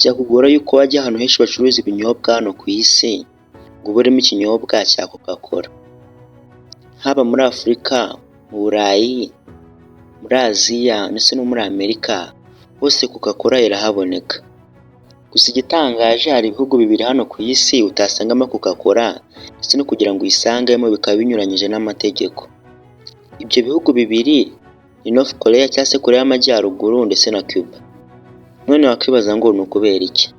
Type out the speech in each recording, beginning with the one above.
Byakugora yuko wajya ahantu henshi bacuruza ibinyobwa hano ku isi ngo uburemo ikinyobwa cya Coca Cola. Haba muri Afurika, mu Burayi, muri Aziya ndetse no muri Amerika, hose Coca Cola irahaboneka. Gusa igitangaje, hari ibihugu bibiri hano ku isi utasangamo Coca Cola, ndetse no kugira ngo uyisangemo bikaba binyuranyije n'amategeko. Ibyo bihugu bibiri ni North Korea cyangwa se Korea y'Amajyaruguru ndetse na Cuba. None wakwibaza ngo ni ukubera iki?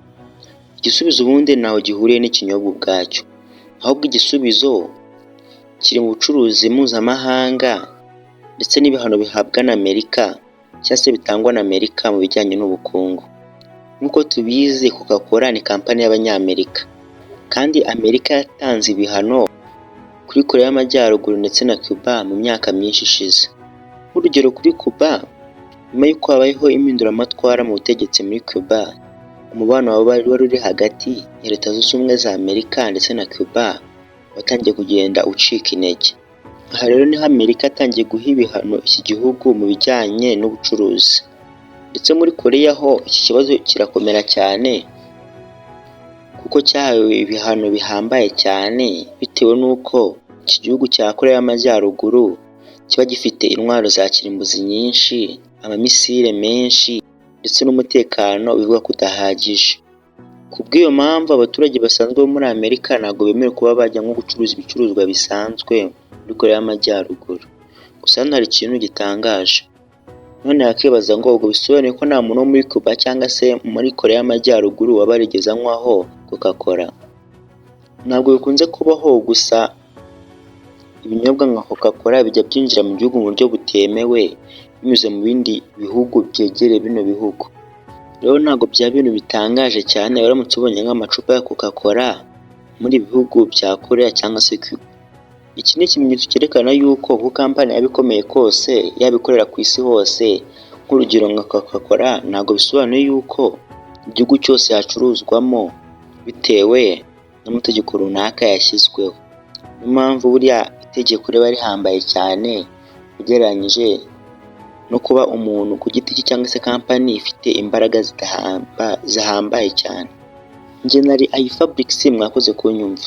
Igisubizo ubundi ntaho gihuriye n'ikinyobwa ubwacyo, ahubwo igisubizo kiri mu bucuruzi mpuzamahanga ndetse n'ibihano bihabwa na Amerika cyangwa se bitangwa na Amerika mu bijyanye n'ubukungu. Nk'uko tubizi, Coca Cola ni kampani y'Abanyamerika, kandi Amerika yatanze ibihano kuri Korea y'Amajyaruguru ndetse na Cuba mu myaka myinshi ishize. Nk'urugero kuri Cuba, nyuma y'uko habayeho impinduramatwara mu butegetsi muri Cuba, umubano wari uri hagati ya Leta Zunze Ubumwe za Amerika ndetse na Cuba watangiye kugenda ucika intege. Aha rero niho Amerika yatangiye guha ibihano iki gihugu mu bijyanye n'ubucuruzi. Ndetse muri Korea ho iki kibazo kirakomera cyane, kuko cyahawe ibihano bihambaye cyane bitewe n'uko iki gihugu cya Korea y'Amajyaruguru kiba gifite intwaro za kirimbuzi nyinshi, amamisire menshi ndetse n'umutekano bivugwa ko udahagije. Ku bw'iyo mpamvu, abaturage basanzwe bo muri Amerika ntabwo bemerewe kuba bajya nko gucuruza ibicuruzwa bisanzwe muri Korea y'Amajyaruguru. Gusa hano hari ikintu gitangaje. None wakibaza ngo ubwo bisobanuye ko nta muntu wo muri Cuba cyangwa se muri Korea y'Amajyaruguru waba warigeze anywaho Coca Cola? Ntabwo bikunze kubaho, gusa ibinyobwa nka Coca Cola bijya byinjira mu gihugu mu buryo butemewe binyuze mu bindi bihugu byegereye bino bihugu. Rero ntabwo byaba ibintu bitangaje cyane uramutse ubonye nk'amacupa ya Coca Cola muri ibi bihugu bya Korea cyangwa se Cuba. Iki ni ikimenyetso cyerekana yuko uko kampani yaba ikomeye kose, yaba ikorera ku isi hose, nk'urugero nka Coca Cola, ntabwo bisobanuye yuko igihugu cyose yacuruzwamo bitewe n'amategeko runaka yashyizweho. Niyo mpamvu buriya itegeko riba rihambaye cyane ugereranyije no kuba umuntu ku giti cye cyangwa se kampani ifite imbaraga zihambaye cyane. Njye nari iFabrics, mwakoze kunyumva.